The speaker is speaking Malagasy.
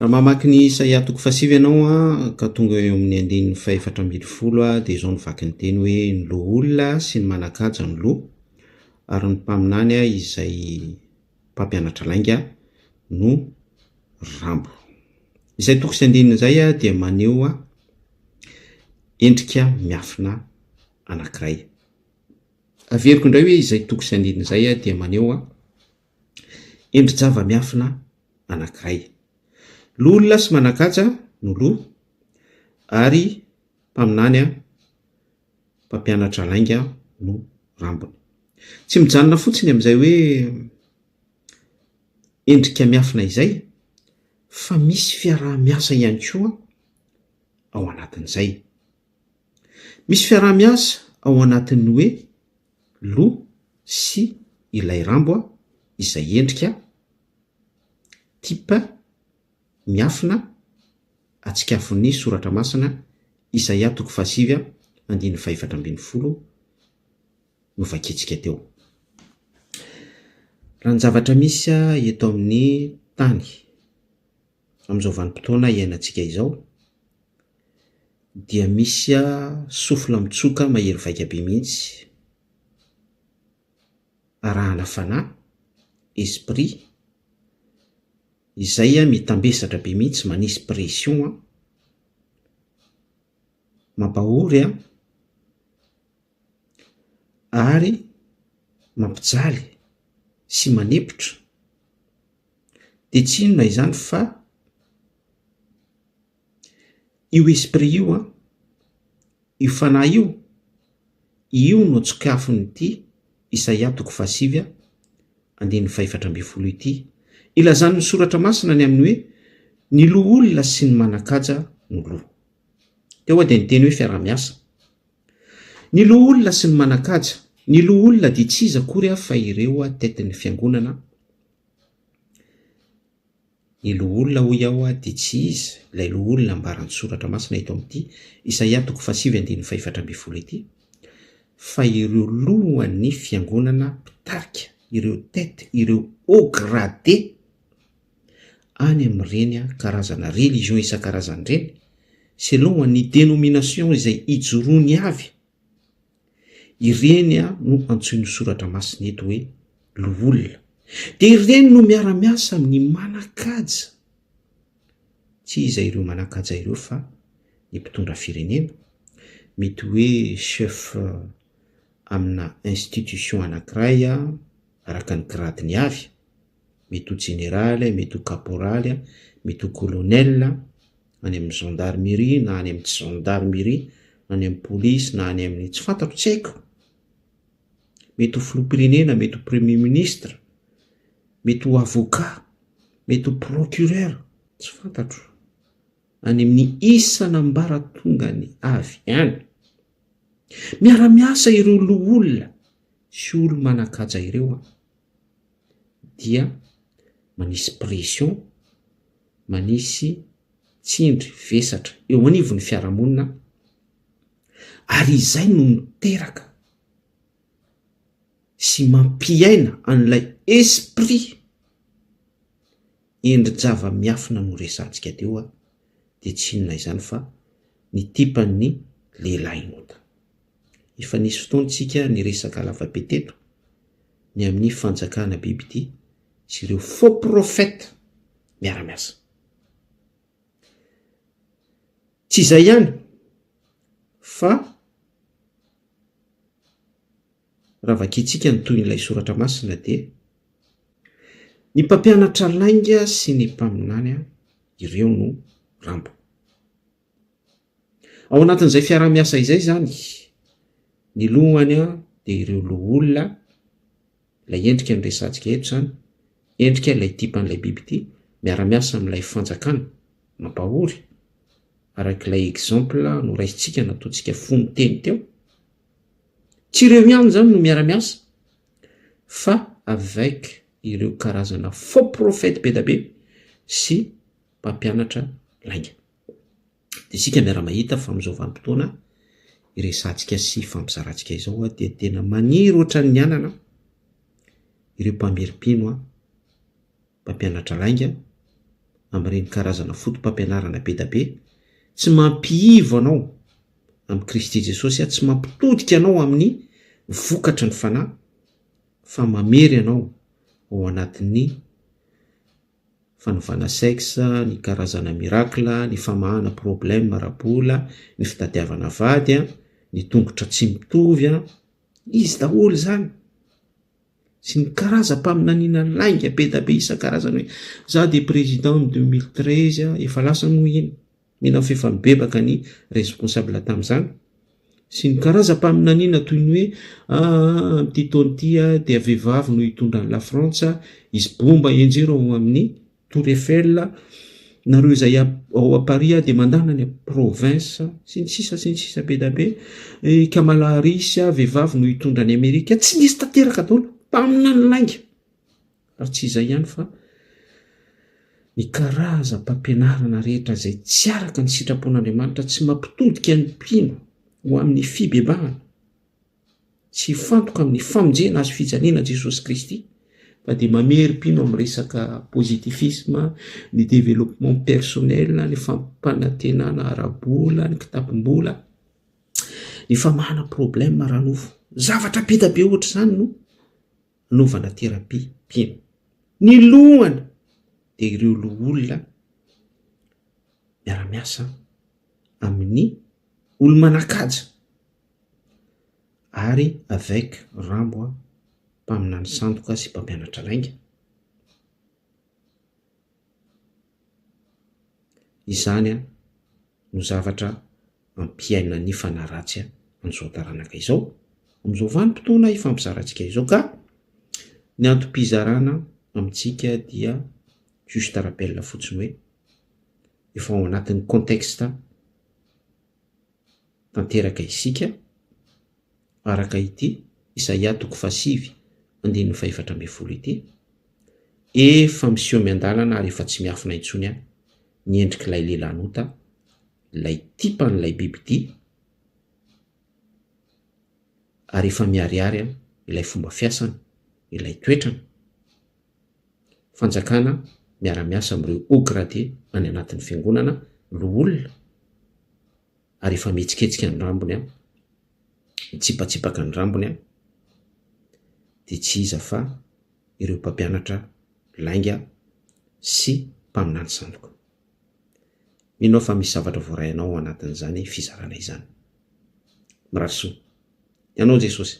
Raha mamaky ny Isaia toko fahasivy ianao an, ka tonga eo amin'ny andininy fahefatra ambin'ny folo an, dia izao no vaky ny teny hoe, ny loholona sy ny manan-kaja no loha, ary ny mpaminany izay mpampianatra lainga no rambo. Izay toko sy andininy izay dia maneho endrika miafina anankiray. Averiko indray hoe izay toko sy andininy izay dia maneho endri-java-miafina anankiray. Loholona sy manan-kaja no loha, ary mpaminany mpampianatra lainga no rambony. Tsy mijanona fotsiny amin'izay hoe endrika miafina izay fa misy fiaraha-miasa ihany koa ao anatin'izay. Misy fiaraha-miasa ao anatin'ny hoe loha sy ilay rambo izay endrika, type, miafina atsikafon'ny soratra masina Isaia toko fahasivy andininy fahefatra ambin'ny folo novakintsika teo. Raha ny zavatra misy eto amin'ny tany amin'izao vanim-potoana iainantsika izao dia misy souffle mitsoka mahery vaika be mihitsy arahana fanahy, esprit, izay mitambesatra be mihitsy manisy pression mampahory ary mampijaly sy manepotra, dia tsy inona izany fa io esprit io an, io fanahy io, io no tsikafon'ity Isaia toko fahasivy andininy fahefatra ambin'ny folo ity, ilazan'ny soratra masina ny amin'ny hoe ny loholona sy ny manan-kaja no loha. Teo aho dia niteny hoe fiaraha-miasa. Ny loholona sy ny manan-kaja, ny loholona dia tsy iza akory fa ireo tetin'ny fiangonana, Ny loholona hoy aho dia tsy iza ilay loholona ambaran'ny soratra masina eto amin'ity Isaia toko fahasivy andininy fahefatra ambin'ny folo ity fa ireo lohan'ny fiangonana mpitarika, ireo tête, ireo haut gradé any amin'ireny karazana religion isan-karazany ireny selon ny dénomination izay ijoroany avy. Ireny no antsoin'ny soratra masina eto hoe loholona. Dia ireny no miara-miasa amin'ny manan-kaja. Tsy iza ireo manan-kaja ireo fa ny mpitondra firenena, mety hoe chef amina institution anankiray araka ny grade-ny avy, mety ho jeneraly, mety ho kaporaly, mety ho colonel, any amin'ny gendarmerie na any amin'ny tsy gendarmerie, any amin'ny polisy na any amin'ny tsy fantatro, tsy haiko. Mety ho filoham-pirenena, mety ho premier ministre, mety ho avocat, mety ho procureur, tsy fantatro. Any amin'ny isan'ambaratongany avy any. Miara-miasa ireo loholona sy olo-manan-kaja ireo an, dia manisy pression manisy tsindry vesatra eo anivon'ny fiarahamonina ary izay no miteraka sy mampiaina an'ilay esprit endri-java-miafina noresahantsika teo dia tsy inona izany fa ny tipan'ny lehilahin'ota. Efa nisy fotoana isika niresaka lavabe teto ny amin'ny fanjakana bibidia sy ireo faux prophètes miara-miasa. Tsy izay ihany fa raha vakintsika ny tohin'ilay soratra masina dia ny mpampianatra lainga sy ny mpaminany ireo no rambo. Ao anatin'izay fiaraha-miasa izay izany, ny lohany dia ireo loholona, ilay endrika no resahantsika eto izany, endrika ilay type an'ilay biby ity, miara-miasa amin'ilay fanjakana, mampahory, araka ilay exemple noraisintsika nataontsika fonon-teny teo. Tsy ireo ihany izany no miara-miasa fa avec ireo karazana faux prophètes be dia be sy mpampianatra lainga. Dia isika miara-mahita fa amin'izao vanim-potoana iresahantsika sy ifampizarantsika izao dia tena maniry ohatran'ny anana ireo mpamerim-pino, mpampianatra lainga. amin'ireny karazana foto-pampianarana be da be tsy mampiivo anao amin'i Kristy Jesosy, tsy mampitodika anao amin'ny vokatry ny Fanahy fa mamery anao ao anatin'ny fanovana sexe, ny karazana miracle, ny famahana problème ara-bola, ny fitadiavana vady, ny tongotra tsy mitovy, izy daholo izany. Sy ny karazam-paminaniana lainga be da be isan-karazany hoe za dia président am 2013, efa lasa moa iny, mino aho fa efa mibebaka ny responsable tamin'izany. Sy ny karazam-paminaniana toy ny hoe aa amin'ity taona ity dia vehivavy no hitondra an'i Lafrantsa, hisy bomba hianjera ao amin'ny Tour Eiffel, nareo izay ao à Paris dia mandana any province, sy ny sisa sy ny sisa be da be, i Kamala Harris vehivavy no hitondra an'i Amerika, tsy nisy tanteraka daholo, mpaminany lainga, ary tsy izay ihany fa ny karazam-pampianarana rehetra izay tsy araka ny sitrapon'Andriamanitra, tsy mampitodika ny mpino ho amin'ny fibebahana. Tsy hifantoka amin'ny famonjena azo fijaliana Jesosy Kristy fa dia mamerim-pino amin'ny resaka positifisme, ny développement personnel, ny fampanantenana ara-bola, ny kitapom-bola, ny famahana problème ara-nofo. Zavatra be dia be ohatr'izany no anaovana thérapie mpino. Ny lohany dia ireo loholona miara-miasa amin'ny olo-manan-kaja. Ary avec Rambo a, mpaminany sandoka sy mpampianatra lainga. Izany no zavatra ampiainan'ny fanahy ratsy an'izao taranaka izao, amin'izao vanim-potoana ifampizarantsika izao ka ny antom-pizarana amintsika dia juste rappel fotsiny hoe efa ao anatin'ny contexte tanteraka isika, araka ity Isaia toko fahasivy andininy fahefatra ambin'ny folo ity, Efa miseho miandalana ary efa tsy miafina intsony aho ny endrik'ilay lehilahin'ota, ilay tipan'ilay bibidia, ary efa miharihary ilay fomba fiasany, ilay toetrany. Fanjakana miara-miasa amin'ireo haut gradé any anatin'ny fiangonana, loholona, ary efa mihetsiketsika ny rambony an, mitsipatsipaka ny rambony an, dia tsy iza fa ireo mpampianatra lainga sy mpaminany sandoka. Mino aho fa misy zavatra voaray anao ao anatin'izany fizarana izany. Mirary soa. Ianao Jesosy.